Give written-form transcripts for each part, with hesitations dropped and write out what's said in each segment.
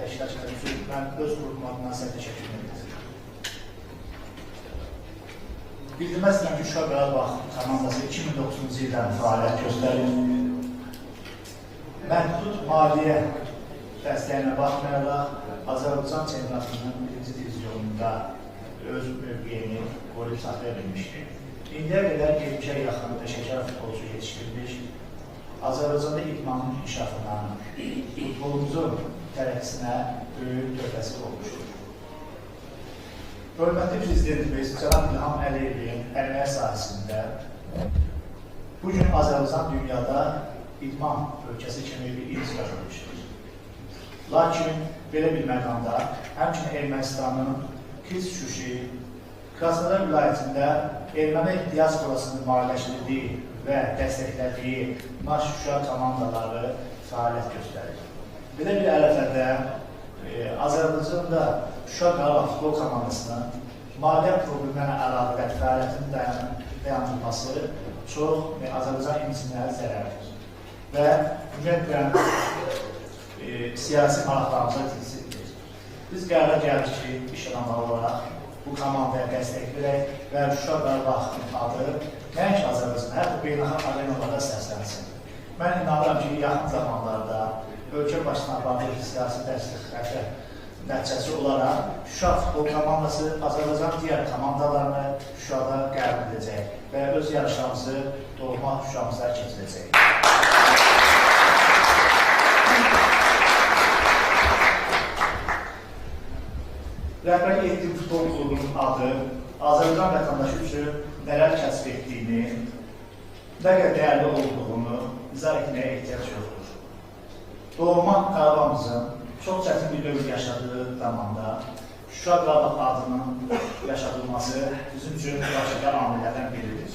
fəaliyyətdə iştirak etdiyiniz üçün mən öz qrupum adından sizə təşəkkür edirəm. Bildirmək istəyirəm ki, Şuşa Qarabağ komandası 2009-cu ildən fəaliyyət göstərir. Məhdud maliyyə dəstəyinə baxmayaraq, Azərbaycan çempionatının birinci divizyonunda öz mövqeyini qoruyub saxlaya bilmişdir. İndiyə qədər 70-ə yaxın peşəkar futbolçu yetişdirmiş, Azərbaycanda idmanın inkişafına, futbolumuzun tərəqqisinə böyük töhfəsi olmuşdur. Hörmətli Prezidentimiz cənab İlham Əliyevin əməyi sayəsində bugün Azərbaycan dünyada idman ölkəsi kimi bir imic qazanmışdır. Lakin belə bir məqamda həmçinin Ermənistanın Kiz Şuşi, Krasnodar vilayətində erməni diasporasının maliyyələşdirdiyi və dəstəklədiyi Naş Şuşa komandaları fəaliyyət göstərir. Belə bir ərəfədə Azərbaycanda Şuşa Qarabağ futbol komandasının maliyyə problemlərlə əlaqədar fəaliyyətinin dayandırılması çox Azərbaycan imicinə zərərdir və ümumiyyətlə siyasi maraqlarımıza tilsimdir. Biz qərara gəldik ki, iş adamları olaraq bu komandaya dəstək verək və Şuşa Qarabağın adı nəinki Azərbaycan, hətta beynəlxalq arenalarda səslənsin. Mən inanıram ki, yaxın zamanlarda ölkə başına apardığı siyasi dəstək nəticəsi olaraq Şuşa futbol komandası Azərbaycan digər komandalarını Şuşada qəbul edəcək və öz yarışlarımızı doğma Şuşamıza keçirəcək. Rəhbərlik etdiyim futbol klubunun adı Azərbaycan vətəndaşı üçün nələr kəsb etdiyini, nə qədər dəyərli olduğunu izah etməyə ehtiyac yoxdur. Doğma Qarabağımızın çox çətin bir dövr yaşadığı zamanda Şuşa Qarabağ adının yaşadılması bizim üçün başlıca amillərdən biridir.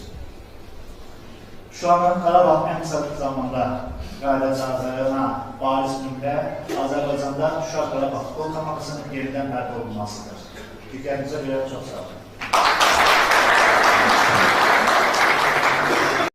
Şuşanın Qarabağ ən qısa zamanda qayıdacağına bariz nümunə Azərbaycanda Şuşa Qarabağ futbol komandasının yenidən bərpa olunmasıdır. Diqqətinizə görə çox sağ olun.